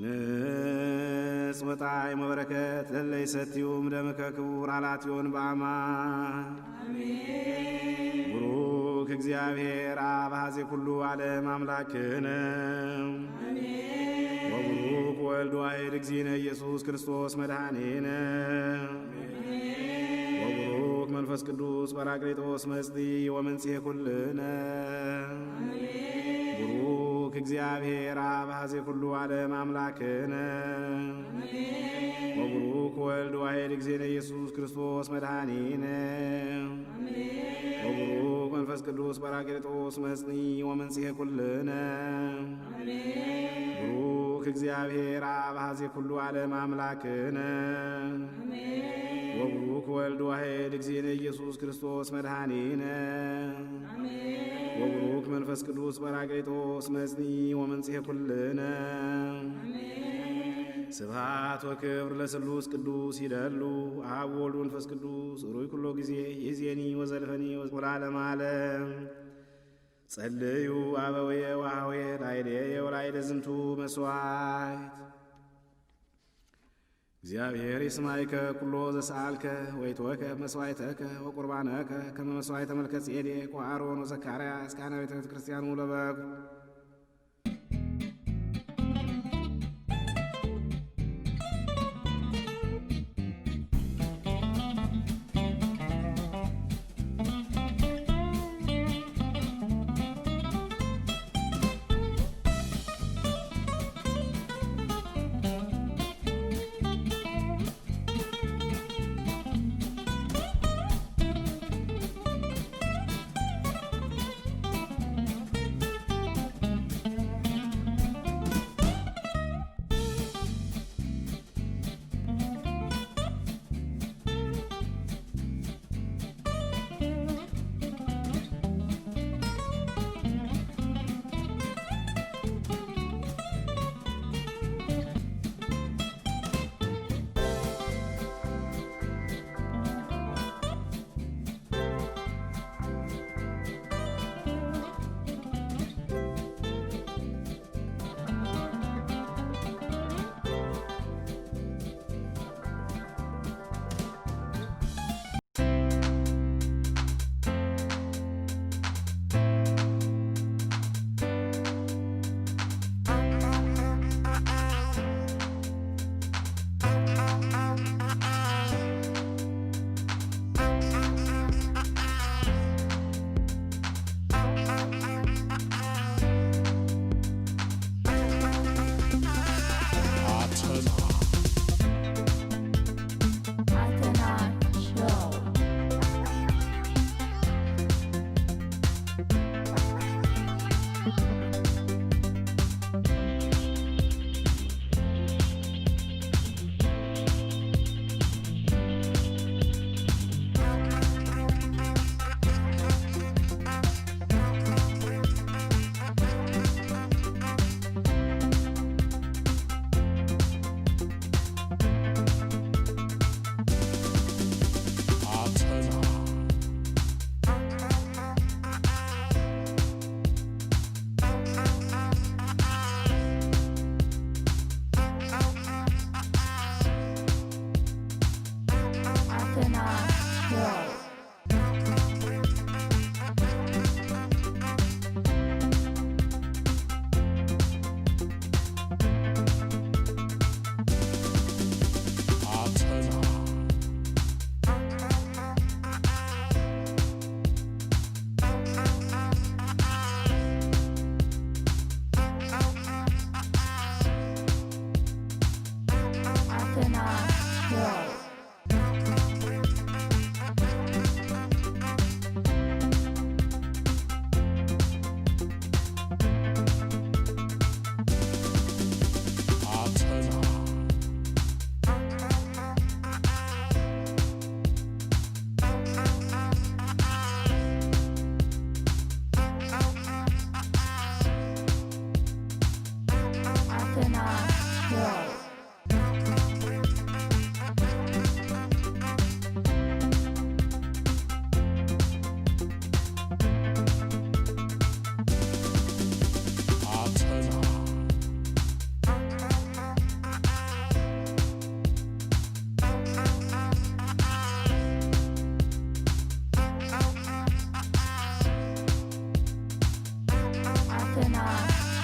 ምስ ወጣይ መበረከት ለለይ ሰትዩ ደምከ ክቡር ኣላትዮን በኣማ። ብሩክ እግዚኣብሔር ኣብ ሀዜ ኩሉ ዓለም ኣምላክነ። ወብሩክ ወልድ ዋሕድ እግዚእነ ኢየሱስ ክርስቶስ መድኃኒነ። ወብሩክ መንፈስ ቅዱስ ጳራቅሊጦስ መጽኒ ወመንጽሔ ኩልነ። ብሩክ እግዚኣብሔር ኣብ ሀዜ ኩሉ ዓለም ኣምላክነ። ወብሩክ ወልድ ዋሕድ እግዚእነ ኢየሱስ ክርስቶስ መድኃኒነ። ወብሩክ መንፈስ ቅዱስ ጳራቅሊጦስ መጽኒ ወመንጽሔ ኩልነ። ብሩክ እግዚኣብሔር ኣብ ሀዜ ኩሉ ዓለም ኣምላክነ። ወብሩክ ወልድ ዋሕድ እግዚእነ ኢየሱስ ክርስቶስ መድኃኒነ። ወብሩክ መንፈስ ቅዱስ ጳራቅሊጦስ መጽኒ ወመንጽሔ ኩልነ። ስብሐት ወክብር ለስሉስ ቅዱስ ይደሉ፣ አብ ወልድ መንፈስ ቅዱስ ሩይ ኩሎ ጊዜ ይዜኒ ወዘልፈኒ ወለዓለመ ዓለም። ጸልዩ አበውየ ወአሃውየ ላይሌየ ወላይለ ዝንቱ መስዋዕት። እግዚኣብሔር ይስማይከ ኩሎ ዘሰአልከ ወይትወከ መስዋዕተከ ወቁርባነከ ከመ መስዋዕተ መልከ ጼዴቅ ወአሮን ወዘካርያስ ካህነ ቤተ ክርስቲያን ውለበኩ።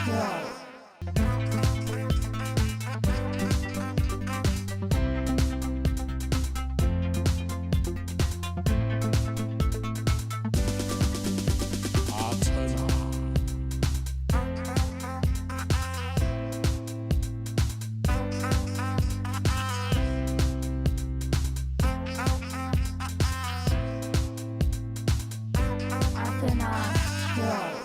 World. Athena World.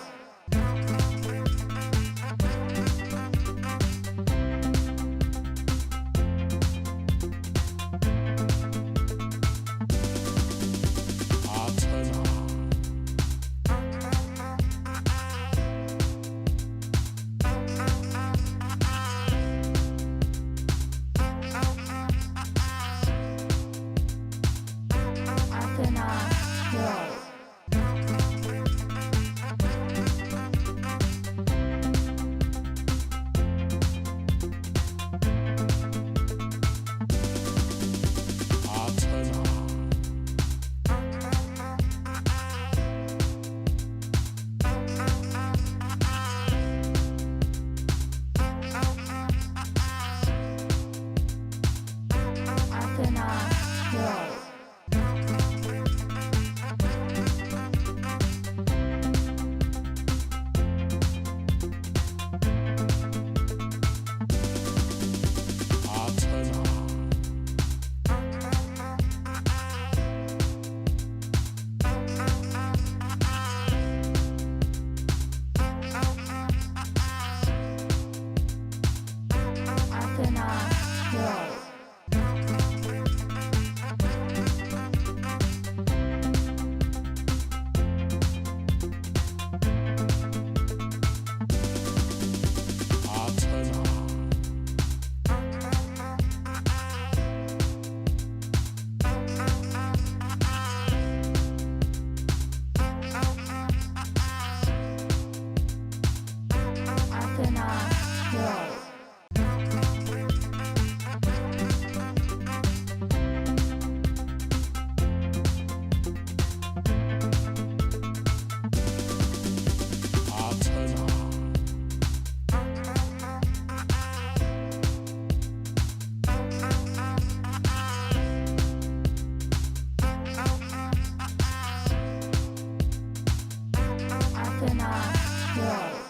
Athena World. Athena World. Athena World. Athena World. Athena World.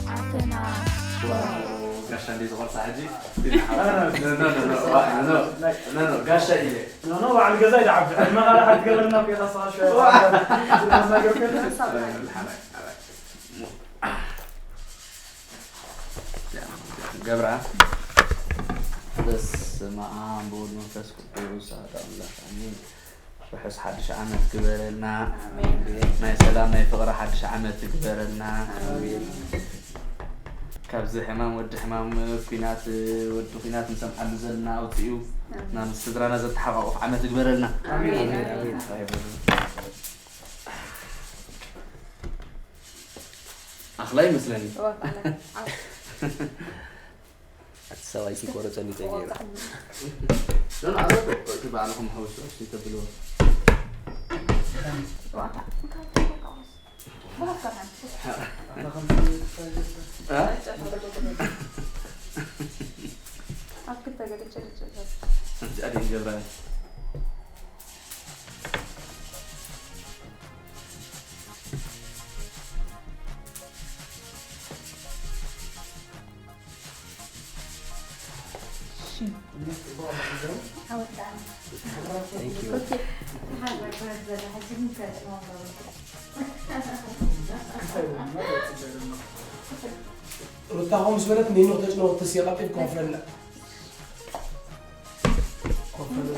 Athena World. ጋሻ እንደ ዝቆርጻ ሕጂ። ኖ፣ ኖ፣ ኖ፣ ኖ፣ ኖ፣ ኖ፣ ኖ፣ ጋሻ ኢለ። ኖ፣ ኖ፣ በዓል ገዛ ይድዓብ። ዕድመ ቃል ሓንቲ ገበርና እኮ የታስኻ ሸ-፣ ዝናስ ነገር እኮ የለን። ሓራይ፣ ሓራይ። ገብራ። በስመ አብ ወወልድ ወመንፈስ ቅዱስ አሐዱ አምላክ አሜን። ርሑስ ሓድሽ ዓመት ግበረልና። ናይ ሰላም ናይ ፍቕሪ ሓድሽ ዓመት ግበረልና። ካብዚ ሕማም ወዲ ሕማም፣ ኲናት ወዲ ኲናት ንሰምዓሉ ዘለና ኣውፅኡ። ናብ ስድራና ዘተሓቋቑፍ ዓመት ግበረልና። ኣኽላ ይመስለኒ። ኣቲ ሰብኣይ ሲቆረፀኒ ተገይሩ። ዶን ኣለኮ፣ እቲ ባዕልኹም ሓውሱ፣ እስቲ ተብልዎ። ኣብ ክልተ ገለ ጨርጨር። ከምዚ ኣደ ይገብራ። ሩታ ከምኡ ምስ በለት፣ ኒኖ ተጭነወት ተስየ ቀጢን ኮፍ በላ። ኮፍ በላ።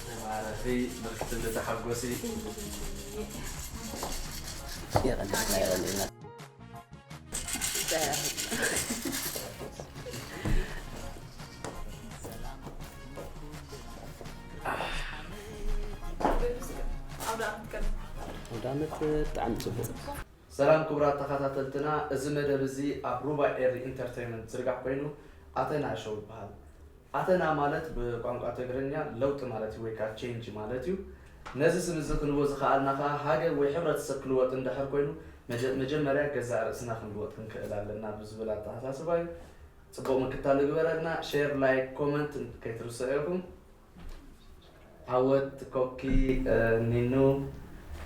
ተባረኺ፣ ብርክቲ እንደ ተሓጎሲ። የቐንየልና፣ የቐንየልና። ኣውደ ዓመት ብጣዕሚ ጽቡቕ። ሰላም ክቡራት ተኸታተልትና፣ እዚ መደብ እዚ ኣብ ሩባ ኤሪ ኢንተርቴይንመንት ዝርጋሕ ኮይኑ ኣተና ሾው ይበሃል። ኣተና ማለት ብቋንቋ ትግርኛ ለውጢ ማለት እዩ ወይ ከዓ ቼንጅ ማለት እዩ። ነዚ ስም እዚ ክንቦ ዝኸኣልና ከዓ ሃገር ወይ ሕብረተሰብ ክልወጥ እንድሕር ኮይኑ መጀ- መጀመርያ ገዛእ ርእስና ክንልወጥ ክንክእል ኣለና ብዝብል ኣተሓሳስባ እዩ። ጽቡቕ ምክታል ይግበረልና። ሼር፣ ላይክ፣ ኮመንት ከይትርስዑ ኢኹም። ዓወት፣ ኮኪ፣ ኒኑ፣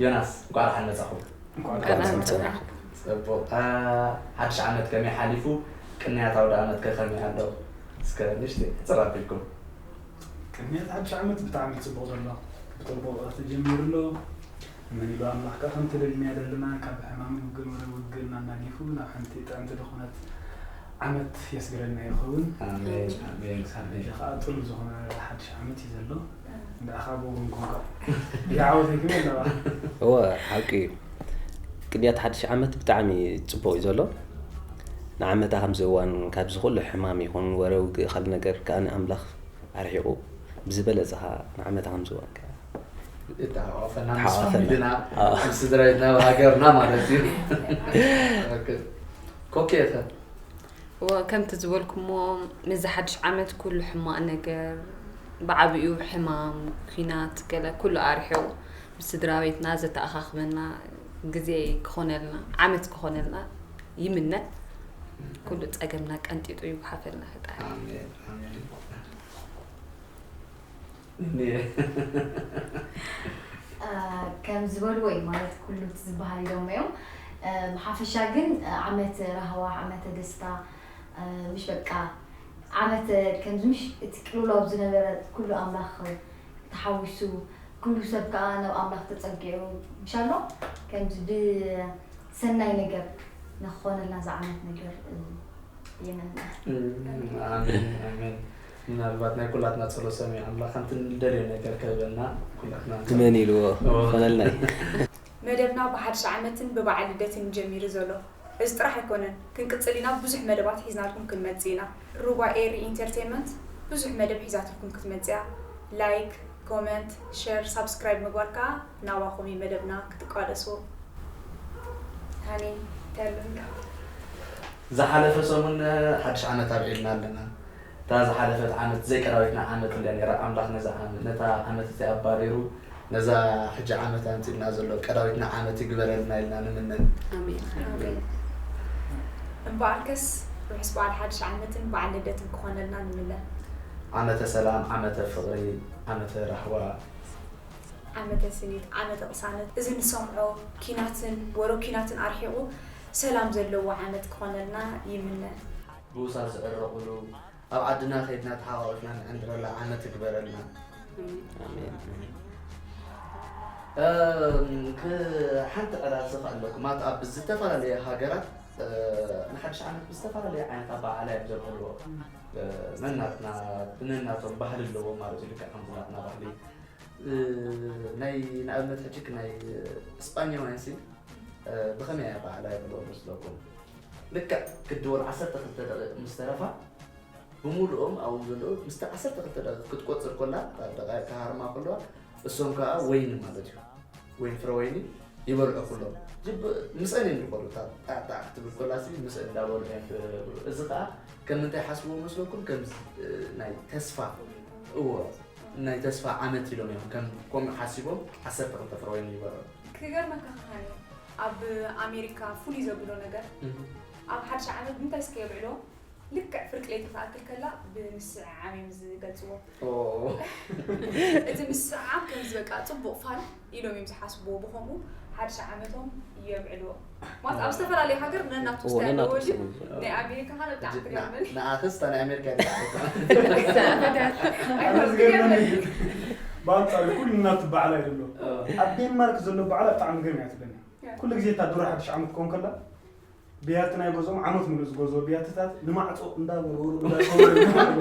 ዮናስ እንኳዕ ደሓን መጻኹም። እንኳዕ ደሓን መጻኹም። ጽቡቕ። ሓድሽ ዓመት ከመይ ሓሊፉ? ቅንያት ኣውደ ዓመት ከ ከመይ ኣሎ? እስከ ንእሽተይ ሕጽር ኣቢልኩም። ቅንያት ሓድሽ ዓመት ብጣዕሚ ጽቡቕ ዘሎ። ብጥቡቕ ተጀሚሩ ኣሎ። መን ኢሉ ኣምላኽ ከኣ ከምቲ ደልናዮ ዘለና ካብ ሕማምን ውግእን ወረ ውግእን ኣናጊፉ ናብ ሓንቲ ጥዕምቲ ዝኾነት ዓመት የስግረና ይኸውን። ኣሜን፣ ኣሜን፣ ክሳብ ኣሜን። ሕጂ ከኣ ጥሉል ዝኾነ ሓድሽ ዓመት እዩ ዘሎ። እንዳ ካብ እውን ኮንካ ይዓወተይ ክብል ኣለዋ። እወ፣ ሓቂ እዩ። ቅንያት ሓድሽ ዓመት ብጣዕሚ ጽቡቕ እዩ ዘሎ። ንዓመታ ከምዚ እዋን ካብዚ ኩሉ ሕማም ይኹን ወረ ውግእ ካልእ ነገር ከኣ ንኣምላኽ ኣርሒቑ ብዝበለጸ ኸኣ ንዓመታ ከምዚ እዋን ከኣ ይተሓዋወሰና ምስ ተሓዋወሰና። ፋሚልና ኣዎ። ምስ ስድራቤትና ኣብ ሃገርና ማለት እዩ። ኦኬ። ኮኬ ከ? እወ፣ ከምቲ ዝበልኩሞ ነዚ ሓድሽ ዓመት ኩሉ ሕማቕ ነገር ብዓብኡ ሕማም፣ ኲናት፣ ገለ ኩሉ ኣርሒቑ ምስ ስድራ ቤትና ዘተኣኻኽበና ግዜ ክኾነልና ዓመት ክኾነልና ይምነ። ኩሉ ጸገምና ቀንጢጡ ይጉሓፈልና ፈጣሪ። ኣሜን፣ ኣሜን። ከም ዝበልዎ እዩ ማለት ኩሉ እቲ ዝበሃል ኢሎም እዮም። ብሓፈሻ ግን ዓመት ራህዋ፣ ዓመተ ደስታ፣ ምሽ በቃ ዓመት ከምዚ ምሽ እቲ ቅልውላው ዝነበረ ኩሉ ኣምላኽ ተሓዊሱ ኩሉ ሰብ ከዓ ናብ ኣምላኽ ተፀጊዑ ምሻሎ ከምዚ ብሰናይ ነገር ንክኾነልና ዝዓመት ነገር የመና። ኣሜን ኣሜን። ምናልባት ናይ ኩላትና ጸሎት ሰሚዑ ኣምላኽ ከምቲ እንደልዮ ነገር ክህበና ኩላትና ትመን ኢልዎ እዎ። ይኾነልና እዩ። መደብና ብሓድሽ ዓመትን ብበዓል ልደትን ጀሚሩ ዘሎ። እዚ ጥራሕ ኣይኮነን፣ ክንቅጽል ኢና፣ ብዙሕ መደባት ሒዝናልኩም ክንመጽእ ኢና። ሩባ ኤሪ ኢንተርቴይንመንት ብዙሕ መደብ ሒዛትልኩም ክትመጽእ እያ። ላይክ፣ ኮመንት፣ ሸር፣ ሳብስክራይብ ምግባር ከኣ ናባኹም እዩ መደብና ክትቋደስዎ። ሃኒ ተልንካ ዝሓለፈ ሰሙን ሓድሽ ዓመት ኣብዒልና ኣለና። እታ ዝሓለፈት ዓመት ዘይቀዳዊትና ዓመት እያ ነይራ። ኣምላኽ ነዛ ዓመት ነታ ዓመት እዚኣ ኣባሪሩ ነዛ ሕጂ ዓመት ኣምጺእልና ዘሎ ቀዳዊትና ዓመት ይግበረልና ኢልና ንምነ። ኣሜን። ኣሜን። እምበኣርከስ ርሑስ በዓል ሓድሽ ዓመትን በዓል ልደትን ክኾነልና ንምነ። ዓመተ ሰላም፣ ዓመተ ፍቕሪ፣ ዓመተ ራህዋ። ዓመተ ስኒት፣ ዓመተ ቅሳነት፣ እዚ ንሰምዖ ኪናትን ወረ ኪናትን ኣርሒቑ ሰላም ዘለዎ ዓመት ክኾነልና ይምነ። ብኡሳት ዝዕረቑሉ ኣብ ዓድና ከይድና ተሓቋቒፍና ንዕንድረላ ዓመት ይግበረልና። ኣሜን። እም፣ ክ- ሓንቲ ቀዳሲ ከኣለኩም ኣት ኣብ ዝተፈላለየ ሃገራት እ፣ ንሓድሽ ዓመት ብዝተፈላለየ ዓይነት ኣበዓዕላ እዮም ዘብዕልዎ። እ፣ ነናትና ብነናቶም ባህሊ ኣለዎም ማለት እዩ። ልክዕ ከምዚ ናትና ባህሊ እ፣ ናይ ንኣብነት ሕጂ ናይ እስጳኛውያን ሲ እ፣ ብኸመይ ኣበዓዕላ የብዕልዎ መስለኩም? ልክዕ ክዲ ወላ ዓሰርተ ክልተ ደቂቕ ምስ ተረፋ ብምሉኦም ኣብኡ ዘለዉ ምስቲ ዓሰርተ ክልተ ደቂቕ ክትቆጽር ኮላ እታ ደቃይቕ ክሃርማ ከለዋ እሶም ከኣ ወይኒ ማለት እዩ ወይኒ ፍረ ወይኒ ይበልዑ ኩሎም ጅብ ምስአን እዮም ዝኮሉ እታ ጣዕጣዕ ክትብል ኮላ ሲ ምስአን እንዳበልዑ እዮም ዝብሉ እዚ ከኣ ከም ምንታይ ሓስብዎ መስለኩም ከም ናይ ተስፋ እዎ ናይ ተስፋ ዓመት ኢሎም እዮም ከም ከምኡ ሓሲቦም ዓሰርተ ክልተ ፍረ ወይኒ ይበልዑ ክገርመካ ከሃኒ ኣብ ኣሜሪካ ፍሉይ ዘብሎ ነገር ኣብ ሓድሽ ዓመት እንታይ እስከ የብዕሎ ልክዕ ፍርቂ ለይቲ ክትኣክል ከላ ብምስዕዓም እዮም ዝገልፅዎ እቲ ምስዕዓም ከምዚ በቃ ፅቡቕ ፋን ኢሎም እዮም ዝሓስብዎ ብኸምኡ ሓድሽ ዓመቶም የብዕልዎ ማለት ኣብ ዝተፈላለዩ ሃገር ነናቱ እዎ፣ ስታይ ኣለዎ ነናቱ እንጂ ስታይ። ናይ ኣሜሪካ ኸነ ብጣዕሚ ትገርመኒ ንኣኽስ እታ ናይ ኣሜሪካ ኣይኮነን ትገርመኒ ብኣንፃሩ ኩሉ እናቱ በዓል ኣይደሎ ኣብ ዴንማርክ ዘሎ በዓል ብጣዕሚ ግርም እያ ትብለኒ ኩሉ ግዜ እታ ድሮ ሓድሽ ዓመት ክኸውን ከላ ብያቲ ናይ ገዝኦም ዓመት ሙሉእ ዝገዝኦ ብያትታት ንማዕጾ እንዳወርወሩ እንዳሰወሩ ይማዕዱ።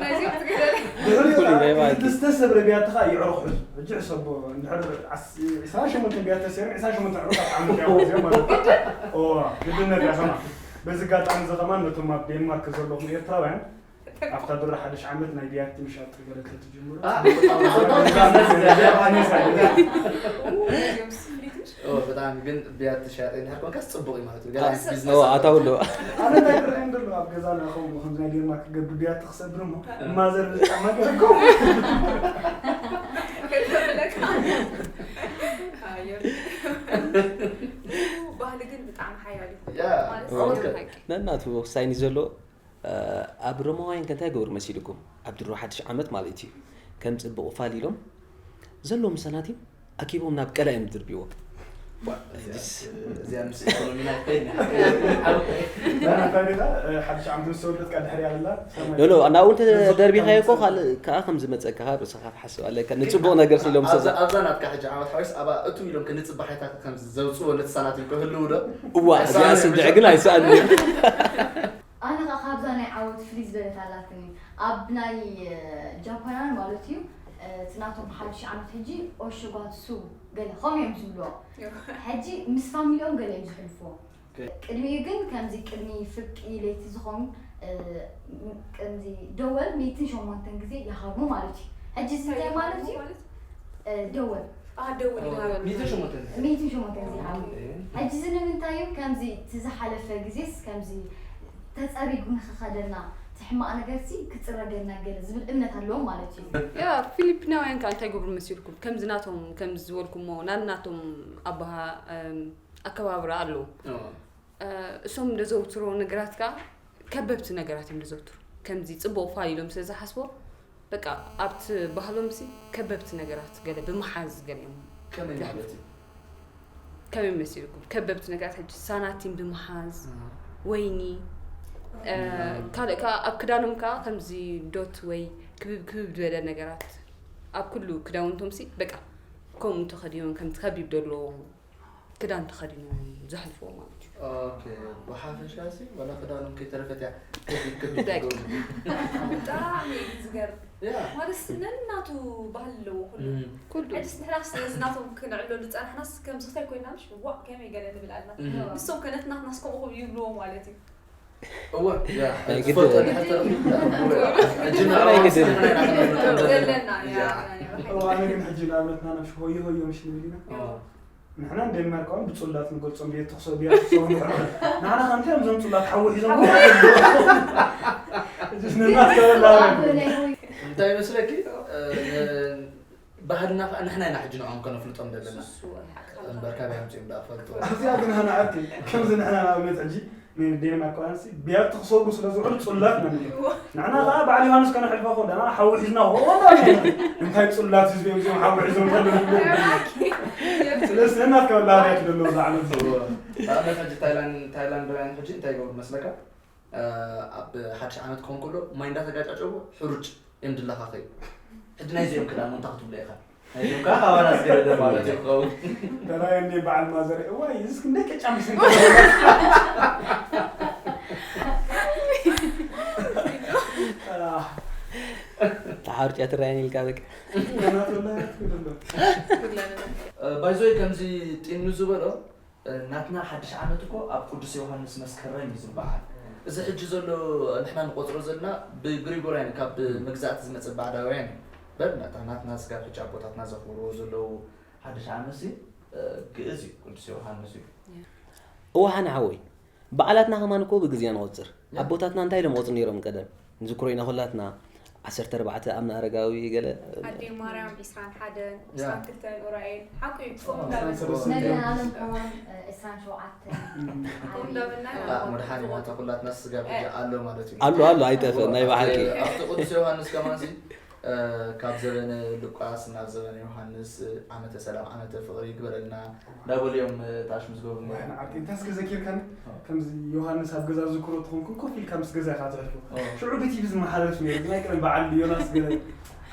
ናይዚኦም ትግደል ድሕሪኡ ፍሉይ ናይ ከዓ ማለት እዩ። ዝተሰብረ ብያቲ ከዓ ይዕርቑ ሕዙ። ሕጂ ሕሰቦ እንድሕር ዓስ- ዕስራን ሸሞንተን ብያቲ ተሰይሮም ዕስራን ሸሞንተን ዕሩቕ ኣብ ዓመት ይዕርቑ እዚኦም ማለት እዩ። እዋ ግድነት እያ ከማን። በዚ ኣጋጣሚ እዚ ከማን ነቶም ኣብ ዴንማርክ ዘለኹም ኤርትራውያን ኣብታ ድሮ ሓድሽ ዓመት ናይ ብያቲ ምሻጥ ገለ ተትጅምሩ። አ፣ በጣም እዚኦም ስፍሊት ምሽ ኦ፣ ብጣዕሚ ግን ብያቲ ሸያጥ እንድሕር ኮንካስ ጽቡቕ እዩ ማለት እዩ። ገለ ዓይነት ቢዝነስ ኦ ኣታው ኣለዋ። ኣነ እንታይ ክረአን ዘሎ ኣብ ገዛ ናኸም ከምዚ ናይ ዴንማርክ ክገብር ብያቲ ክሰብር እሞ ማዘር ጫማ ገርኩም ባህሊ ግን ብጣዕሚ ሓያል እዩ ያ ማለት ዓወት ከ ሓቂ ነናቱ ወሳኝ ዘሎ ኣብ ሮማውያን ከ እንታይ ገብሩ መሲልኩም ኣብ ድሮ ሓድሽ ዓመት ማለት እዩ ከም ፅቡቕ ፋል ኢሎም ዘለዎም ሰናቲም ኣኪቦም ናብ ቀላ እዮም ዝድርብዎ እዚኣ ምስ ኢኮኖሚና ይኸይድ ታሪኻ ሓድሽ ዓመት ምስ ተወለድካ ድሕሪ ያለላ ኖ ኖ ናብኡ እንተ ደርቢኻዮ እኮ ካልእ ከዓ ከም ዝመፀካ ርእስኻ ትሓስብ ኣለካ ንፅቡቕ ነገር ኢሎም ሰዛ ኣብዛ ናትካ ሕጂ ዓመት ሓዊስ ኣብኣ እቱ ኢሎም ክንፅባሓይታት ከም ዘውፅዎ ነቲ ሰናቲም ክህልው ዶ እዋ እዚኣ ስምዕ ግን ኣይሰኣልን ኣነ ኸዓ ካብዛ ናይ ዓወት ፍልይ ዝበለት ኣላትኒ ኣብ ናይ ጃፓናን ማለት እዩ እቲ ናቶም ሓድሽ ዓመት ሕጂ ኦሾጋትሱ ገለ ከምኡ እዮም ዝብልዎ ሕጂ ምስ ፋሚሊኦም ገለ እዮም ዝሕልፍዎ ቅድሚኡ ግን ከምዚ ቅድሚ ፍርቂ ለይቲ ዝኾኑ ከምዚ ደወል ሚእትን ሸሞንተን ግዜ ይሃቡ ማለት እዩ ሕጂ እንታይ ማለት እዩ ደወል ኣደውል ይሃሉ ሚእትን ሸሞንተን ሚእትን ሸሞንተን ግዜ ይሃቡ ሕጂ እዚ ንምንታይ እዩ ከምዚ እቲ ዝሓለፈ ግዜስ ከምዚ ተፀሪጉ ንክኸደና እቲ ሕማቕ ነገርሲ ክፅረገልና ገለ ዝብል እምነት ኣለዎም ማለት እዩ ያ ፊሊፒናውያን ከዓ እንታይ ገብሩ መሲልኩም ከምዚ ናቶም ከምዚ ዝበልኩሞ ናናቶም ኣባሃ ኣከባብራ ኣለዎም እሶም እንደዘውትሮ ነገራት ከዓ ከበብቲ ነገራት እዮም ዘውትሩ ከምዚ ፅቡቕ ፋል ኢሎም ስለ ዝሓስቦ በቃ ኣብቲ ባህሎም ሲ ከበብቲ ነገራት ገለ ብምሓዝ ገለ እዮም ከመይ ማለት እዩ ከመይ መሲልኩም ከበብቲ ነገራት ሕጂ ሳናቲም ብምሓዝ ወይኒ ካልእ ከዓ ኣብ ክዳኖም ከዓ ከምዚ ዶት ወይ ክብብ ክብብ ዝበለ ነገራት ኣብ ኩሉ ክዳውንቶም ሲ በቃ ከምኡ ተኸዲኖም ከምቲ ከቢብ ዘለዎም ክዳን ተኸዲኖም እዮም ዘሕልፍዎ ማለት እዩ ኦኬ ብሓፈሻ ሲ ዋላ ክዳኖም ከይተረፈት እያ ከቢድ ከቢድ ደቂ። ትገብሩ ብጣዕሚ እዩ ዝገርም ያ ማለት ነናቱ ባህሊ ኣለዎ ኩሉ እም። ኩሉ ሕጅስ ንሕናስ ነዚ ናቶም ክንዕሎ ዝፀናሕናስ ከም ዝኽታይ ኮይና ምሽ ዋዕ ከመይ ገለ ንብል ኣልና እም። ንሶም ከ ነቲ ናትናስ ከምኡ ይብልዎ ማለት እዩ እወ ያ ናይ ግድ። ትፈልጦ እንድሕር ተረኺቡ ሕጂ ናይ ግድ። ዘለና ያ ያ እዋ ኣነ ግን ሕጂ ንኣብነት ናና ምሽ ሆዮ ሆዮ ምሽ ንብል ኢና ኦ። ንሕና ንዴንማርካውን ብጽላት ንገልጾም ብየት ትኽሶ ብያ ትኽሶ ንሕና ከንቲ እዮም ዞም ጽላት ሓዊ ሒዞም ሕጅስ ንናስተበላ እንታይ ይመስለኪ እ፣ ን- ባህልና ከዓ ንሕና ኢና ሕጂ ንዖም ከነፍልጦም ዘለና እምበር ካበይ ኣምፅኦም ደኣ ፈልጥዎ እዚኣ ግን ሃና ዓርኪ ከምዚ ንሕና ንኣብነት ሕጂ ንዴንማርካውያን ሲ ብያቲ ክሰብሩ ስለ ዝውዕሉ ጽላት ነምልዮ ንሕና ከዓ በዓል ዮሃንስ ከነሕልፋ ከለና ሓዊ ሒዝና ሆ እንታይ ጽላት ህዝቢ እዮም እዚኦም ሓዊ ሒዞም ከለዉ ስለዚ ነናት ከበላርያት ደሎ ዛዕለት ንኣብነት ሕጂ ታይላንድ ታይላንዳውያን ሕጂ እንታይ ይገብሩ መስለካ ኣብ ሓድሽ ዓመት ክኾን ከሎ ማይ እንዳተጋጫጨቡ ሕሩጭ እዮም ድለኻኸዩ ሕጂ ናይዚኦም ክዳን እንታይ ክትብሎ ኢኻ ናይዚኦም ከዓ ካባና ዝገደደ ማለት እዩ ክኸውን ተራየ እንደ በዓል ማዘር እዋይ እዚ እስክ እንደ ቅጫ ምስ ተሓርጫ ትረኣየን ኢልካ በቃ ባይዞይ ከምዚ ጢኑ ዝበሎ ናትና ሓድሽ ዓመት እኮ ኣብ ቅዱስ ዮሃንስ መስከረም እዩ ዝበዓል እዚ ሕጂ ዘሎ ንሕና ንቆፅሮ ዘለና ብግሪጎርያን ካብ መግዛእቲ ዝመፅእ ባዕዳውያን እዩ በር ናታ ናትና ስጋብ ሕጂ ኣቦታትና ዘኽብርዎ ዘለዉ ሓድሽ ዓመት ሲ ግእዝ እዩ ቅዱስ ዮሃንስ እዩ እዋሓን ሓወይ በዓላትና ከማን እኮ ብግዜ ንቆፅር ኣቦታትና እንታይ ኢሎም ቆፅር ነይሮም ቀደም ንዝክሮ ኢና ኩላትና ዓሰርተ ኣርባዕተ ኣምና ኣረጋዊ ገለ ኣዴ ማርያም ዒስራን ሓደን ያ። ዒስራን ክልተን ኡራኤል ሓቁ እዩ ክፎም ዒስራን ሰለስተን መድኃኔዓለም ሆይ ዕስራን ሸውዓተን ከምኡ እንዳበልና መድሓኒ ማታ ኩላትና ስጋብ ሕጂ ኣሎ ማለት እዩ ኣሎ ኣሎ ኣይጠፍእ ናይ ብሓቂ ኣብቲ ቅዱስ ዮሃንስ ከማንሲ ካብ ዘበነ ሉቃስ ናብ ዘበነ ዮሃንስ ዓመተ ሰላም ዓመተ ፍቕሪ ይግበረልና እንዳበሉ እዮም ታሽ ምስ ገቡ ንዓርኪ እንታስ ገዘኪርካኒ ከምዚ ዮሃንስ ኣብ ገዛ ዝክሮ ትኾንኩ ኮፍ ኢልካ ምስ ገዛ ኢኻ ትሕልፎ ሽዑ ብቲቪ ዝመሓላለፍ ነይሩ ናይ ቅድሚ በዓል ዮናስ ገለ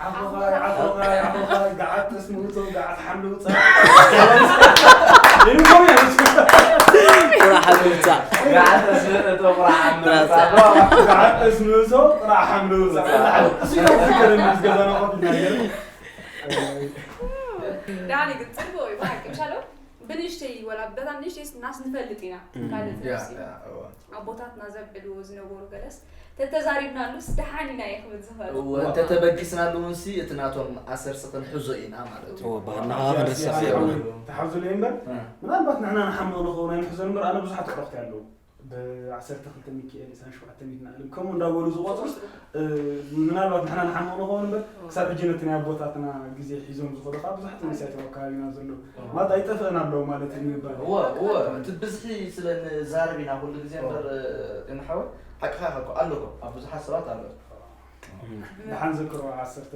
ዓኾኻይ ዓኾኻይ ዓኾኻይ ገዓት ጠስሚ ውፀው ገዓት ሓምሊ ውፀ ጥራሕ ምምጻእ። ጋዓት ኣስምእቶ ቁርዓን ምምጻእ። ጋዓት ኣስምእቶ ቁርዓን ምምጻእ። እሱ ኢሉ ዝገርም ምስ ገዛና ቆጥ ነገር። ዳኒ ግን ጽቡቕ እዩ፣ ብሓቂ ምሻሎ? ብንእሽተይ፣ ወላ በታ ንእሽተይ ናስ ንፈልጥ ኢና። ካልእ ያ፣ ተወሲ። ያ፣ እዋ። ኣቦታትና ዘብዕልዎ ዝነበሩ ገለስ ተተዛሪብናሉስ ደሓን ኢና እየ ክብል ዝኽእል። እወ፣ እንተ ተበጊስናሉ እውንሲ እቲ ናቶም ኣሰርሲ ክንሕዞ ኢና ማለት እዩ። እወ፣ ባህልና ኸዓ ክንርሳዕ የብልናን። ተሓዙለይ እምበር፣ እ። ምናልባት ንሕና ንሓምቕ ንኸውን ኣይንሕዞን እምበር፣ ኣነ ብዙሓት ኣዕሩኽቲ ኣለዉ። ብ ዓሰርተ ክልተ ሚካኤል፣ ዕስራን ሸውዓተ ሚእትን ዓለም፣ ከምኡ እንዳበሉ ዝቖጽሩ፣ እ፣ ምናልባት ንሕና ንሓምቕ ንኸውን እምበር፣ ክሳብ ሕጂ ነቲ ናይ ኣቦታትና ግዜ ሒዞም ዝኸዱ ከዓ ብዙሓት መንእሰያት ኣብ ከባቢና ዘለዉ። ማለት ኣይጠፍእን ኣለዉ ማለት እዩ ንምባል። እወ፣ እወ፣ እቲ ብዝሒ ስለ ንዛረብ ኢና ኩሉ ግዜ እምበር፣ እ፣ ጤና ሓወይ፣ ሓቅኻ ኢኻ እኮ፣ ኣሎ እኮ፣ ኣብ ብዙሓት ሰባት ኣሎ። ደሓን ዘክሮ ዓሰርተ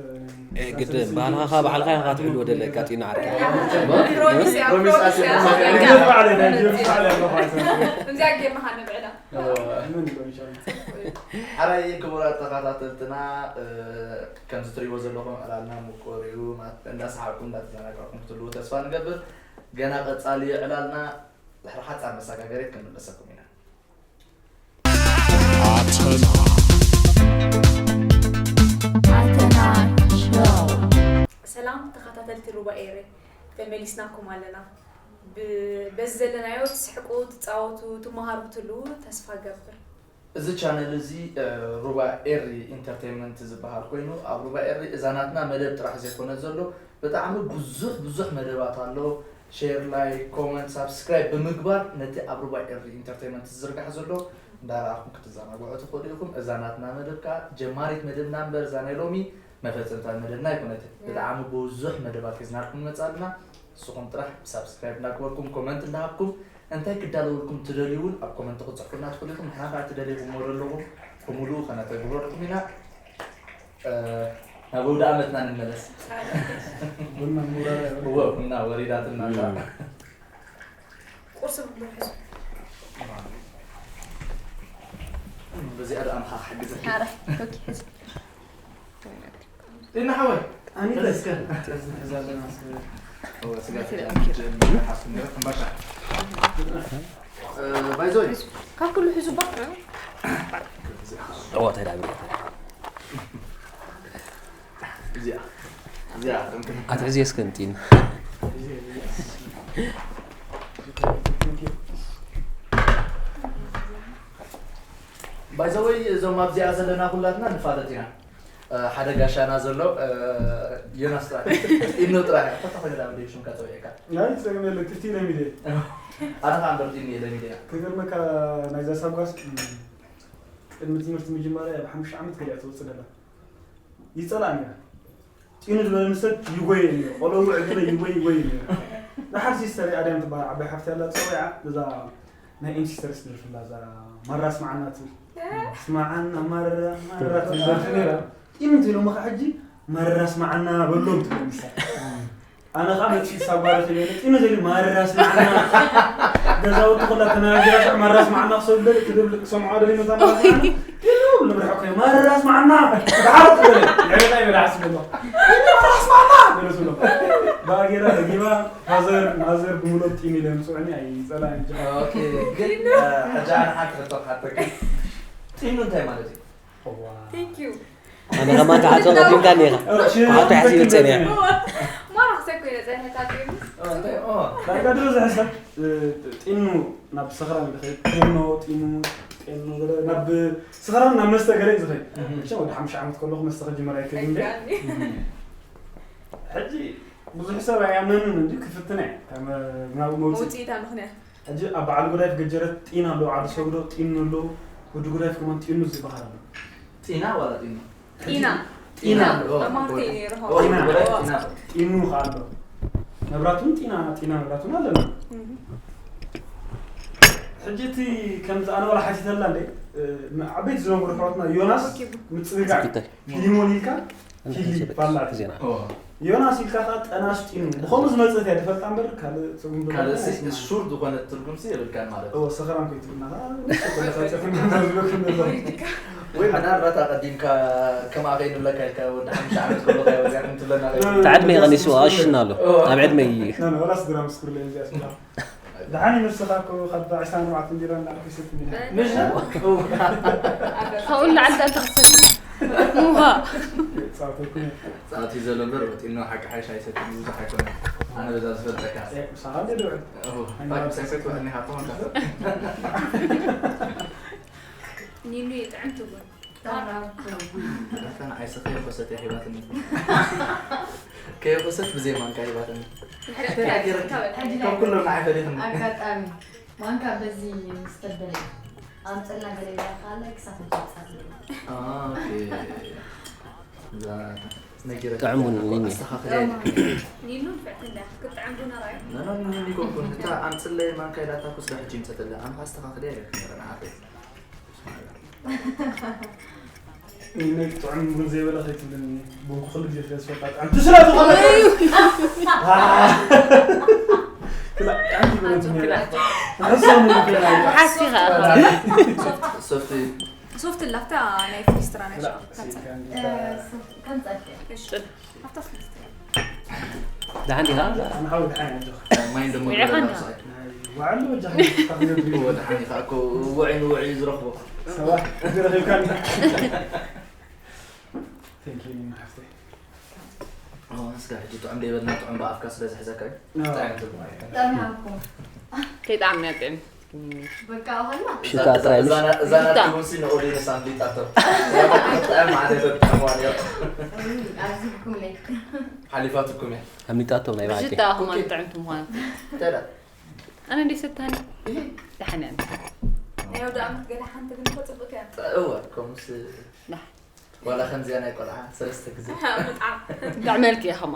እ፣ ግድን፣ ባህልኻ ካብ ባዕልኻ ኢኻ ትሕልዎ ደለካ፣ ጢና ዓርከይ። ፕሮሚስ እያ፣ ፕሮሚስ እያ፣ ፕሮሚስ እያ። ፕሮሚስ እያ። ከምዚኣ ጌርና ኸዓ ንብዕላ። እወ። ምን ይብሎ ኢንሻላህ። ሓራይ ክቡራት ተኸታተልትና፣ እ፣ ከምዚ ትሪእዎ ዘለኹም ዕላልና ምቁር እዩ። ማ-፣ እንዳሰሓቕኩም እንዳተዘናጋዕኩም ክትህልዉ ተስፋ ንገብር። ገና ቀጻሊ እዩ ዕላልና። ድሕሪ ሓጻር መሰጋገሪት ክንምለሰኩም ኢና። ኣተና። ኣተና ሾው። ሰላም ተኸታተልቲ ሩባ ኤሪ፣ ተመሊስናኩም ኣለና። ብ-፣ በዚ ዘለናዮ ትስሕቁ፣ ትጻወቱ፣ ትመሃሩ ክትህልዉ ተስፋ ገብር። እዚ ቻነል እዚ፣ እ፣ ሩባ ኤሪ ኢንተርቴይንመንት ዝበሃል ኮይኑ፣ ኣብ ሩባ ኤሪ እዛ ናትና መደብ ጥራሕ ዘይኮነ ዘሎ፣ ብጣዕሚ ብዙሕ፣ ብዙሕ መደባት ኣሎ። ሼር፣ ላይክ፣ ኮመንት፣ ሳብስክራይብ ብምግባር ነቲ ኣብ ሩባ ኤሪ ኢንተርቴይንመንት ዝዝርጋሕ ዘሎ እንዳረኣኹም ክትዘናግዑ ትኽእሉ ኢኹም። እዛ ናትና መደብ ከኣ ጀማሪት መደብና እምበር፣ እዛ ናይ ሎሚ መፈጸምታ መደብና ኣይኮነትን። ያ። ብጣዕሚ ብዙሕ መደባት ሒዝናልኩም ንመጽእ ኣለና። ንስኹም ጥራሕ ሳብስክራይብ እንዳገበርኩም፣ ኮመንት እንዳሃብኩም፣ እንታይ ክዳለወልኩም ትደልዩ እውን ኣብ ኮመንት ክትጽሕፉልና ትኽእሉ ኢኹም። ንሕና ከዓ ትደልይኩምዎ ዘለኹም ብምሉኡ ከነተግብረልኩም ኢና። እ፣ ናብ ኣውደ ዓመትና ንመለስ። ቡና ሙራራ እወ፣ ቡና ወሪዳትና ኣላ። እም። ቁርሲ ብሕዙ። በዚኣ ደኣ ንኻ ክሕግዘኪ። ሓራይ፣ ኦኬ፣ ሕዚ። ጤና ሓወይ። ኣኒተ። እስከ። ሕዛ ኣለና፣ እስከ። እወ፣ ስጋ ኦኬ፣ ኦኬ። ሓስብ ነረ፣ ሕምባሻ። እ፣ ባይዞይ። ካብ ኩሉ ሕዙ ባ? እወ፣ እንታይ ደኣ እዚኣ፣ እዚኣ፣ እምክን። ኣትሕዚ እስከ እንጢን። ባይዘወይ፣ እዞም ኣብዚኣ ዘለና ኩላትና ንፋለጥ ኢና። እ፣ ሓደ ጋሻና ዘሎ፣ እ፣ ዮናስ ጥራሕ። ኢኖ ጥራሕ። ፈታ ኮይነ ዳብል ሽምካ ጸዊዕካ። ናይ ጸገም የለን፣ ክፍቲ ኢለ ሚድየ። ኣነ ኸኣ እምበር ኢኖ ኢለ ሚድየ። ክገርመካ፣ ናይዛ ሳጓስ፣ እም፣ ቅድሚ ትምህርቲ ምጅማርያ ኣብ ሓሙሽተ ዓመት ገሊኣ ትወጽእ ደላ። ይጸላእኒ እያ። ጢኑ ዝበለኒ ሰብ ይጎየኒ እዩ። ቆሎ ውዕ ዝበለ ይጎይ፣ ይጎየኒ እዩ። ደሓር ሲስተር ኣድያም ትበሃል ዓባይ ሓፍቲ ኣላ፣ ጸዊዓ፣ እዛ ናይ ኤምሲ ስተርስ ደርፍላ፣ እዛ ማራ ስማዓና ትብል። ስማዓና ማራ፣ ማራ ትብል ደርፊ ነይራ። ጢኑ እንተኢሎምኻ ሕጂ፣ ማራ ስማዓና በሎም ትብል ንሳ። ኣነ ኸዓ መጺእ ሳጓሪ ክብል ጢኑ ዘሊ ማራ ስማዓና። ገዛውቲ ኩላ ተናጊራ፣ ሳዕ ማራ ስማዓና ክሰብለ ትብል ክሰምዖ ደሊ መታ ማራ ስማዓና። ጢኑ ንብርሖ ከ ማራ ስማዓና። ብሓር ትብል። ዕብታ ይበላ ሓስብ ኣሎ። ጢኑ ማራ ስማዓና። ገለ ስሎ። ባጌራ ደጊማ ፋዘር፣ ማዘር ብምሎም ጢኑ ኢሎም ይጽውዑኒ፣ ኣይጸላእን እንጂ። ኦኬ፣ ግን፣ እ፣ ሕጂ ኣነ ሓንቲ ሕቶ ክሓተኪ። ጢኑ እንታይ ማለት እዩ? እዋ። Thank you። ኣነ ከማን ክሓቶ ቀዲምካኒ ኢኻ። እ፣ ሽ-፣ ክሓቶ ሓሲበ ጸኒሐ። እዋ። ማራ ክሰብ ኮይነ ጸኒሐ ታዲዩ። እ፣ እንታይ? ኦ። ዳርጋ ድሮ ዝሕሰብ፣ እ፣ ጢኑ ናብ ሰኽራን ዝኸይድ፣ ጢኖ፣ ጢኑ፣ ጢኑ፣ ገለ ናብ ሰኽራን ናብ መስተ ገለ እዩ ዝኸይድ። እህ። መቸም ወዲ ሓሙሽተ ዓመት ከለኹ መስተ ክጅምር ኣይክእልን እየ። ኣይከኣልን። እህ። ሕጂ ብዙሕ ሰብ ኣይኣምነንን እንጂ ክፍትን እየ። ካብ ናብኡ መውጽኢ። መውጽኢታ ምኽንያት። ሕጂ ኣብ በዓል ጉዳይፍ ገጀረት ጢን ኣለዉ፣ ዓዲ ሰግዶ ጢን ኣለዉ፣ ወዲ ጉዳይፍ ከማን ጢኑ ዝበሃል ኣሎ። ጢና ዋላ ጢኑ? ጢና። ጢና። ጢና። ኦ፣ ኣማርቲ ኦ፣ ነይሩ። ኦ፣ ጢና። ጢና። ጢኑ ከኣ ኣሎ። መብራቱን ጢና፣ ጢና መብራቱን ኣለና። እህ። ሕጂ እቲ ከምዚ ኣነ ዋላ ሓቲተላ እንደ፣ እ፣ ዓበይቲ ዝነበሩ ኣሕዋትና ዮናስ ኦኬ። ምጽግጋዕ እንታይ? ፊሊሞን ኢልካ እንታይ ፊሊ ሰበክ ባላቲ። ዜና? ኦ። ዮናስ ኢልካ ከኣ ጠናስ ጢኑ። ብኸምኡ ዝመጸት እያ ትፈልጣ እምበር ካልእ ትርጉም ድማ ካልእ ሲ-፣ ኣይስማዕን። ሹር ዝኾነ ትርጉም ሲ የብልካን ማለት እዩ። እወ፣ ሰኽራም ከይትብልና ከኣ ንሱ ከለካ ጽሑፍ እናዘዝበክ እንደሎ። ወይ ምናልባት ኣቐዲምካ ከምኣ ከይንብለካ ኢልካ ወዲ ሓሙሽተ ዓመት ከሎ ከኣ ወዚኣ ከም ትብለና ከይትብል። እቲ ዕድመ ይቐኒሱ፣ ኣሽና ኣሎ። እወ። ኣብ ዕድመ እዩ። ና፣ ና፣ ወላ ስድራ ምስክር ለይ እዚኣ ስድራ። ደሓን እዩ ንስኻ እኮ ካብ ዕስራን ኣርባዕተን ቢራ እንዳልኩ ይሰቲ ሚዳ። ምሽ ካብኡ ንላዕሊ ዳኣ እንተ ክትሰቲ ምዃ ጻውተኩም ጻት እዩ ዘሎ እምበር ወጢልና ሓቂ ሓይሽ ኣይሰትን ብዙሕ ኣይኮነ ኣነ በዛ ዝፈልጠካ ምሳኻ እንደ ድውዕል ፋክት ኣይሰትወኒ ሃብቶም ኒኑ ይጥዕም ትብል ኣታ ንዓይሲ ከየኮሰት እያ ሂባትኒ ከየኮሰት ብዘይ ማንካ ሂባትኒ ካብ ኩሎም ንዓይ ፈሊኽኒ ኣጋጣሚ ማንካ በዚ ምስ ተበለ ኣምፅልና ገለ ኢላ ካለ ክሳብ ሕጂ ይፃል ኦኬ እዛ ነጊረ ጥዕሙን ኒኒ። ኣስተኻኽለ ኒኑ ንፍዕቲ እንዳ ክትጥዕም ቡና ራዩ ነኖ ኒኒ ኮንኩን እታ ኣምፅለይ ማንካ ኢላታ ኩስዳ ሕጂ ይምፀተላ ኣንፋ ኣስተኻኽለ እያ ክትነረ ንዓኸይ ንነይ ጥዑም ቡን ዘይበለ ከይትብልኒ ቡን ኩሉ ግዜ ስለ ዝፈታ ጥዕምቲ ስለ ዝኾነ ክላ ጥዕምቲ ይበለትኒ ሓሶ ንክላ ሓሲኻ ሶፍቲ ሶፍት ላፍታ ናይ ፍሊስትራ ናይ ሸዋ ከም ፀድፊ እሺ ኣብታ ፍሊስትራ ደሓን ዲኻ? ኣነ ሓው ድሓን ያጆ ማይ እንደሞ ውዒኻ እንዲኻ? ዋዕሉ ወጃ ክትነግሪ ወደሓን ኢኻ እኮ ውዒ ንውዒ እዩ ዝረኽቦ ሰባት ረኺብካ እንዳ Thank you ሓፍተይ ኣዎ ንስካ ሕጂ ጥዑም ደይበልና ጥዑም ብኣፍካ ስለ ዝሕዘካ እዩ ጥዕም ትብሎ ኣይኮነን ጠሚሃኩም ከይጣዕምና ጥዕም በቃ ኸላ ሽታ ጥራይ ምሽ እዛ ናትኩም ሲ ንኦዲየንስ ኣፍሊጣቶ ጥዕም ማለት ተጥዕምዋ ነይሩ ኣብዚ ብኩምለይ ሓሊፋትኩም እያ ኣምሊጣቶም ናይ ባዕዲ ብሽታ ኹማ ጥዕምቲ ምዃኑ እንታይ ደኣ ኣነ እንደ ሰታኒ ደሓን እያ ናይ ወደ ኣመት ገለ ሓንቲ ግን እኮ ፅብቅ እያ እወ ከምስ ዋላ ከምዚኣ ናይ ቆልዓ ሰለስተ ግዜ ምጣም ጥዕመልክ እያ ኸማ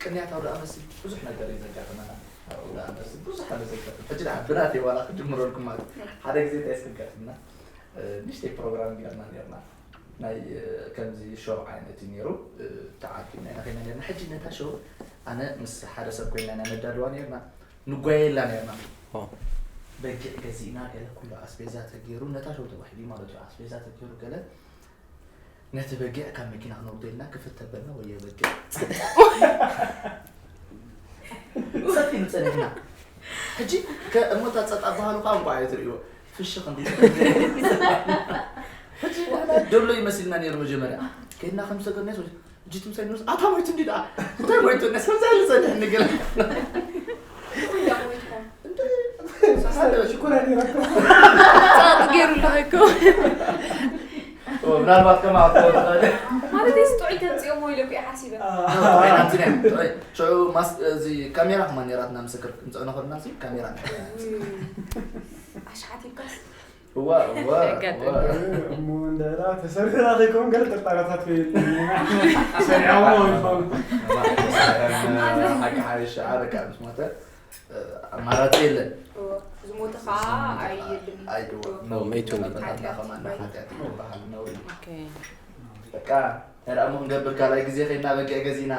ቅንያት ኣውደ ኣመት ብዙሕ ነገር እዩ ዘጋጥመና ኣውደ ኣመት ብዙሕ ኣሎ ዘጋጥም ሕጂ ደኣ ብናተይ ዋላ ክጅምረልኩም ማለት ሓደ ግዜ እንታይ ስጋጥምና ንሽተይ ፕሮግራም ጌርና ኔርና ናይ ከምዚ ሾው ዓይነት እዩ ነይሩ ተዓዲምና ኢና ኸይና ኔርና ሕጂ ነታ ሾው ኣነ ምስ ሓደ ሰብ ኮይና ኢና ነዳልዋ ኔርና ንጓየላ ኔርና በጊዕ ገዚእና ገለ ኩሉ ኣስቤዛ ተገይሩ ነታ ሾው ተባሂሉ ማለት እዩ ኣስቤዛ ተገይሩ ገለ ነቲ በጊዕ ካብ መኪና ክነውርዶ ኢልና ክፍት ተበልና ወዮ በጊዕ ጸጥ ኢሉ ጸኒሕና ሕጂ እሞ እታ ጸጥ ኣባሃሉ ከዓ እንቋዕ እየ ትርእይዎ ፍሽኽ እንዲ ሕጂ ንሕና ደሎ ይመሲልና ነይሩ መጀመርያ ከይድና ከም ዝሰገድና ሕጂ ትምሳይ ንስ ኣታ ሞይቱ እንዲ ደኣ እንታይ ሞይቱ ነስ ከምዛ ኢሉ ጸኒሕ ንገለ ሽኮር ያኔ ረከብ ጻጥ ገይሩ ኣለኹ እኮ ምናልባት ከማኣ ትኸውን ትኽእል ማለት ስ ጥዑይ ተምፅኦሞ ኢለ እኮ ሓሲበ ሽዑ እዚ ካሜራ ከማ ኔራትና ምስክር ክንፅዕኖ ከልና ካሜራ ኣሽሓት ይብካስ እዋ እዋ ያጋጥም። እሞ እንደላ ተሰርሕና ከይከውን ገለ ጥርጣረታት ሰሪዖሞ ይኾኑ ሓቂ ሓይሽ ዓረቃ ምስ ሞተ ኣማራፂ የለን ዝሞተ ከዓ ኣይብልን ኣይድወ መይቱ መጠናትና ከማና ሓጢኣት ይበሃል ነውሪ ኦኬ። በቃ እንታይ ደኣ እሞ ክንገብር ካልኣይ ግዜ ከይድና በጊዕ ገዚእና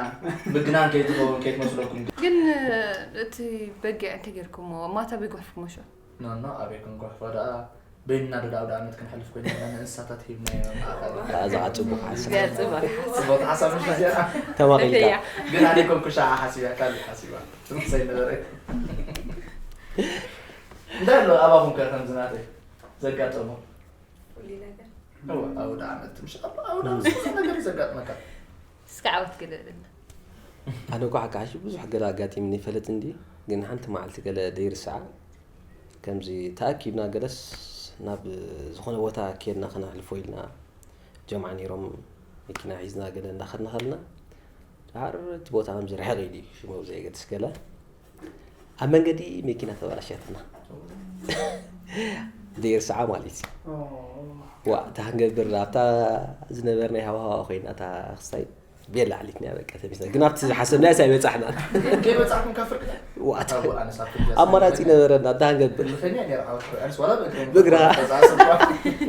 ምግናን ከይትኸውን ከይትመስለኩም ግን እቲ በጊዕ እንተ ጌርኩሞ ማታ በይ ጓሕፍኩሞ ሽዑ ኖኖ ኣበይ ክንጓሕፎ ደኣ በይንና ዶ ደኣ ኣውደ ኣመት ክንሕልፍ ኮይና ንእንስሳታት ሂብናዮ ማእኸል እዛ ጽቡቕ ሓሳብ ገጽ ባር ጽቡቕ ሓሳብ ምሽ ዚኣ ተማቒልካ እያ ግን ኣነ ኮንኩ ሻዓ ሓሲባ ካልእ ሓሲባ ትምሰይ ነበረ እንታይ ኣሎ ኣባኹም ከ ከምዚ ናተይ ዘጋጠሞ ኩሉ ነገር እወ ኣውደ ኣመት ምሽ ኣውደ ኣመት ብዙሕ ነገር እዩ ዘጋጥመካ እስከ ዓወት ግለለና ኣነ እኳ ሓቂ ሓሽ ብዙሕ ገለ ኣጋጢምኒ ይፈልጥ እንዲ ግን ሓንቲ መዓልቲ ገለ ደይርስዓ ከምዚ ተኣኪብና ገለስ ናብ ዝኾነ ቦታ ኬድና ክነሕልፎ ኢልና ጀምዓ ነይሮም መኪና ሒዝና ገለ እንዳኸድና ከለና ድሓር እቲ ቦታ ከምዚ ርሕቕ ኢሉ እዩ ሽሙ ዘይገድስ ገለ ኣብ መንገዲ መኪና ተበላሽያትና ደይርስዓ ማለት እዩ ዋ እታ ክንገብር ኣብታ ዝነበርናይ ሃዋሃዋ ኮይና እታ ክስታይ ቤላ ዓሊትና በቃ ተሚስና ግን ኣብቲ ዝሓሰብናዮ ኣይበፃሕናን ከይበፃሕኩም ካብ ፍርቂ ዋት ኣነሳብ ኣማራፂ ነበረና እንታይ ክንገብር ልኸኛ ነይረ ዓወት ኮይኣንስ ዋላ ብእግረይ ብእግራ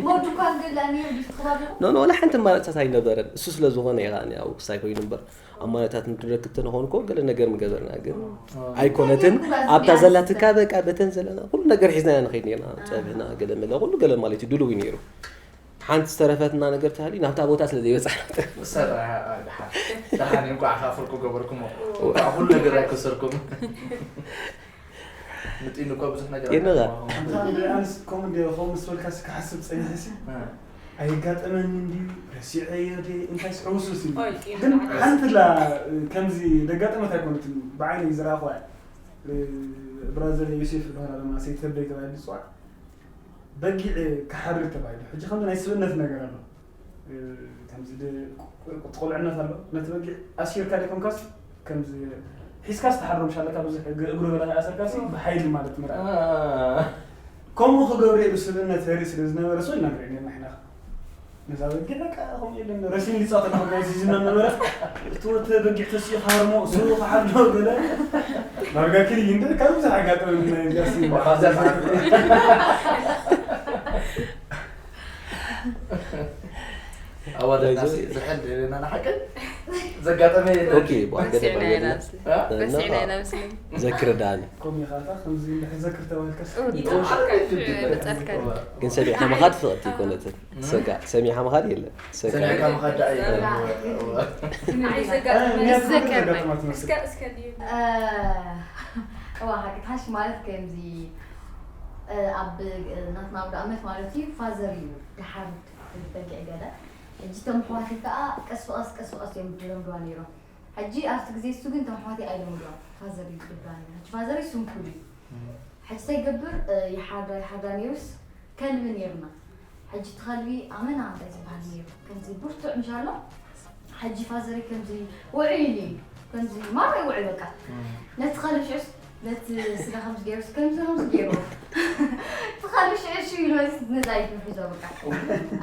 ሞዱ እኳ ንገላ ነይሩ ድዩ ትኸባቢኹም ኖ ኖ ዋላ ሓንቲ ኣማራፅታት ኣይነበረን እሱ ስለ ዝኾነ ኢኻ ያው ክስታይ ኮይኑ እምበር ኣማራታት ንክንረክብ ተንኾን እኮ ገለ ነገር ምገበርና ግን ኣይኮነትን ኣብታ ዘላትካ በቃ በተን ዘለና ኩሉ ነገር ሒዝና ኢና ንኸይድ ነርና ፀብሕና ገለ መለ ኩሉ ገለ ማለት እዩ ድልው እዩ ነይሩ ሓንቲ ዝተረፈትና ነገር ተሃልዩ ናብታ ቦታ ስለ ዘይበፃሕና ሰራ ደሓን ደሓን እንኳዕ ካፍርኩ ገበርኩሞ እንኳዕ ኩሉ ነገር ኣይከሰርኩም ንጢኑ እኮ ብዙሕ ነገር ይነጋ። ኣለዎ። ኣንታ ንደይ ኣንስ ከምኡ እንደ ከምኡ ምስ በልካ እስኪ ክሓስብ ጸኒሐ ሲ እ። ኣይጋጠመኒ እንዲ ረሲዐዮ ደ እንታይ ስዕውሱስ እዩ ኦይ፣ ጢኑ ግን ንዓይ። ሓንቲ ላ ከምዚ ደጋጠመት ኣይኮነትን ብዓይነይ ዝረኣኹዋ እያ። ብራዘር ዮሴፍ ዝበሃላ ድማ ሰይተበይ ተባሂሉ ዝፅዋዕ በጊዕ ክሓርድ ተባሂሉ ሕጂ ከምዚ ናይ ስብእነት ነገር ኣሎ። ከምዚ ቁልዕነት ኣሎ ነቲ በጊዕ ኣሲርካ ደይኮንካስ ከምዚ ሒዝካ ዝተሓሮ ምሻለካ ብዙሕ እግሩ በላ ኣሰርካሲ ብሓይሊ ማለት ምርኣይ ከምኡ ክገብር ኢሉ ስብእነት ርእሲ ስለ ዝነበረ ሰው ይነግር ኢና ኢና ነዛ በጊዕ በቃ ከምኡ የለን ረሲን ሊፃት ኣለካ ናይ ሲዝና ነበረ እቲ ወተ በጊዕ ተሲኡ ካርሞ እሱ ክሓሎ ገለ ዳርጋ ክልይ እንደ ካብ ብዙሕ ኣጋጠመ ናይ ዚኣ ሲ ኣዋደና ዝሕል ደለና ንሓቀ ዘጋጠመ የለን። ኦኬ፣ በቃ ረሲዕና ገለ ኢና ማለት ስለ እ? ረሲዕና ኢና መስለኝ። ዘክር ዳኒ ኮም ኢኻ ከምዚ እንድሕር ዘክር ተባልከስ ይጠፋካ ይመጻልካ። ግን ሰሚዕካ ምኻድ ፍቕቲ ይኮነትን ሰጋ ሰሚዕካ ምኻድ የለን ሰጋ ሰሚዕካ ምኻድ ደኣ የለን። ንዓይ ዘጋጠመ ዘከርና። እስከ እስከ ድዩ እዋ ሓቂ ሓሽ ማለት ከምዚ ኣብ ናትና ኣብ ዓመት ማለት እዩ ፋዘር እዩ ድሓር በጊዕ ገለ ሕጂ እቶም ኣሕዋተይ ከዓ ቀስ ብቐስ ቀስ ብቐስ እዮም ዝለምድዋ ነይሮም ሕጂ ኣብቲ ግዜ እሱ ግን እቶም ኣሕዋተይ ኣይለምድዋ ፋዘር እዩ ዝድብራ ነይሩ ሕጂ ፋዘር እዩ ስንኩል እዩ ሕጂ እንታይ ይገብር ይሓርዳ ይሓርዳ ነይሩስ ከልቢ ነይርና ሕጂ እቲ ከልቢ ኣመና እንታይ ዝበሃል ነይሩ ከምዚ ብርቱዕ ምሻሎ ሕጂ ፋዘሪ ከምዚ ውዑይ ኢሉ እዩ ከምዚ ማራ ይውዕል በቃ ነቲ ከልቢ ሽዑስ ነቲ ስጋ ከምዚ ገይሩስ ከምዚ ከምዚ ገይሩ እቲ ከልቢ ሽዑ ሽዑ ኢሉ ነዚ ነዛ ኢዱ ሒዞ በቃ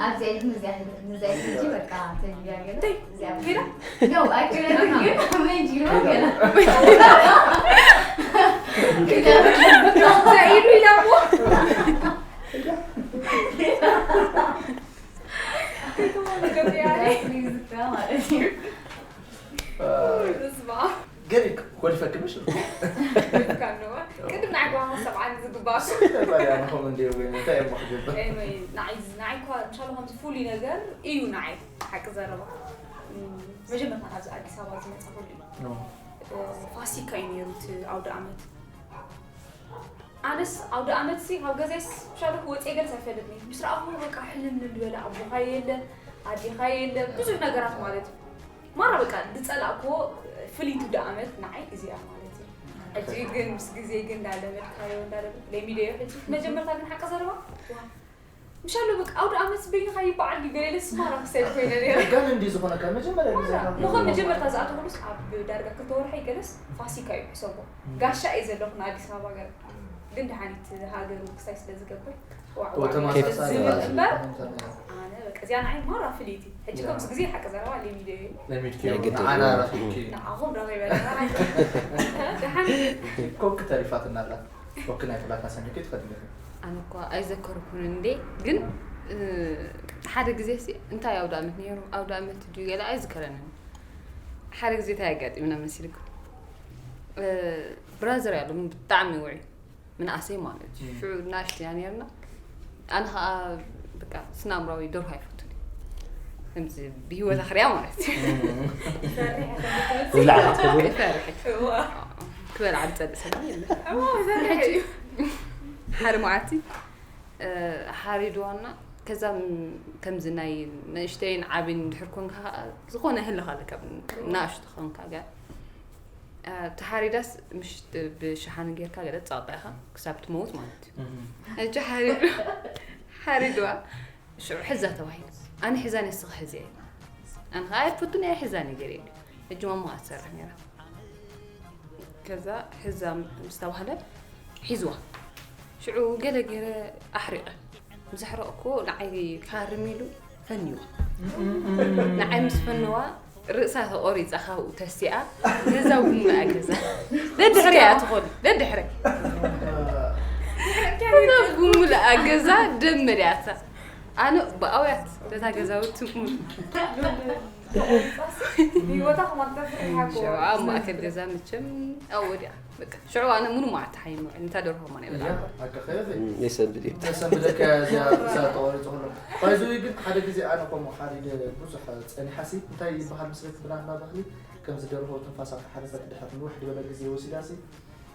ኣብዚኣ ኢዱ ነዚኣ ሒዱ ነዛ ኢዱ ሕጂ በቃ ተልያ ገለ እዚኣ ሄዳ ነው አይቀረም ግን መንጂ ነው ገለ ሰኢዱ ኢላሞ ገሪክ ኮልፈክ ምሽ ቅድም ናይ ጓማ ሰብዓን ዝግባሱ ኣነ ከምኡ እንደ ወይ እንታይ እሞ ክገብር ንዓይ እኳ ምሻሉ ከምዚ ፍሉይ ነገር እዩ ንዓይ ሓቂ ዘረባ መጀመርታ ናብዚ ኣዲስ ኣበባ ዝመፃ ኩሉ እዩ ፋሲካ እዩ ነይሩ እቲ ኣውደ ዓመት ኣነስ ኣውደ ዓመት ሲ ካብ ገዛይስ ምሻሉ ክወፅየ ገለስ ኣይፈልጥኒ ምስ ረኣኹ በቃ ሕልም ልበለ ኣቦኻ የለ ኣዴኻ የለ ብዙሕ ነገራት ማለት እዩ ማራ በቃ ዝፀላእክዎ ፍልይቲ ኣውደ ዓመት ንዓይ እዚኣ ማለት እዩ ሕጂ ግን ምስ ግዜ ግን እንዳለመድካዮ እንዳለመድ ለሚደዮ ሕጂ መጀመርታ ግን ሓቂ ዘረባ ምሻሉ በቃ ኣውደ ዓመት በይንኻ ይበዓል ድዩ ገለ ኢለስ ማራ ክሰብ ኮይነ ነይረ ጋን እንዲ ዝኾነካ መጀመርያ ግዜ ንኾን መጀመርታ ዝኣተኹሉስ ኣብ ዳርጋ ክልተ ወርሒ ገለስ ፋሲካ እዩ ሕሰቦ ጋሻ እየ ዘለኹ ንኣዲስ ኣበባ ገለ ግን ድሓኒት ሃገሩ ክሳይ ስለ ዝገብር ዋዕ ዋዕ ተመሳሳሊ ዝብል እምበር እንትን ኣነ በቃ እዚኣ ንዓይ ማራ ፍልይቲ ሕጂ ከምዚ ግዜ ሓቂ ዘረባ ለሚደ እዩ ለሚድኪ ናይ ግድን። ንዓና ረኺብኪ ንዓኹም ረኺበ ደሓን ኮክ ተሪፋትና ኣላ ኮክ ናይ ፍላታ ሰሚኪ ትኸድልኺ ኣነ እኳ ኣይዘከርኩን እንዴ ግን እ፣ ሓደ ግዜ ሲ እንታይ ኣውደ ኣመት ነይሩ ኣውደ ኣመት ድዩ ገለ ኣይዝከረንን ሓደ ግዜ እንታይ ኣጋጢምና መሲልኩም እ፣ ብራዘር ያሉ ብጣዕሚ ውዒ ምንኣሰይ ማለት እዩ ሽዑ ናሽት ኢና ነርና ኣነ ከዓ በቃ ስነ ኣእምራዊ ደርሆ ኣይፈቱን እዩ ከምዚ ብሂወት ኣኽርያ ማለት እዩ ዝለዓለት ክብሪ ይፈርሕ ክበልዓ ዝፀልእ ሰብ የለ ሓደ መዓልቲ ሓሪድዋና ከዛ ከምዚ ናይ ንእሽተይን ዓብን ድሕር ኮንካ ከዓ ዝኾነ ህልኽ ኣለካ ናእሽቱ ኮንካ ገ ተሓሪዳስ ምሽ ብሸሓኒ ጌርካ ገለ ትፃወጣ ኢኻ ክሳብ ትመውት ማለት እዩ ሕጂ ሓሪድዋ ሽዑ ሕዛ ተባሂሉ ኣነ ሕዛን የስኻ ሕዚ እየ ኣነ ከዓ ኣይፈቱን እየ ሕዛ ነገር የለ ሕጂ ማማ ትሰርሕ ነራ ከዛ ሕዛ ምስ ተባህለ ሒዝዋ ሽዑ ገለ ገይረ ኣሕሪቐ ምስ ኣሕረቕኩ ንዓይ ክሃርም ኢሉ ፈንይዋ ንዓይ ምስ ፈነዋ ርእሳ ተቖሪፃ ካብኡ ተሲኣ ገዛ እውን ኣገዛ ደድሕሪ እያ ትኾኑ ደድሕሪ ገዛ ብምሉኣ ገዛ ደም መሊኣታ ኣነ ብኣውያት በታ ገዛውቲ ሙሉ ህይወታ ከማን ተፍርሓ ሸውዓ ኣብ ማእከል ገዛ መቸም ኣብ ወዲያ በቃ ሽዑ ኣነ ሙሉ መዓልቲ ሓይም ውዕል ነታ ደርሆ ማን ይበላ ኣካኸበ የሰንብድ እዩ ተሰንብደካ እዚኣ ርእሳ ተቆሪፁ ከሎ ባይዘዊ ግን ሓደ ግዜ ኣነ ከምኡ ሓሪደ ብዙሕ ፀኒሓሲ እንታይ ይበሃል ምስለቲ ብናትና ባህሊ ከምዚ ደርሆ ትንፋሳ ተሓረሰት ድሕር ንውሕ ዝበለ ግዜ ወሲዳሲ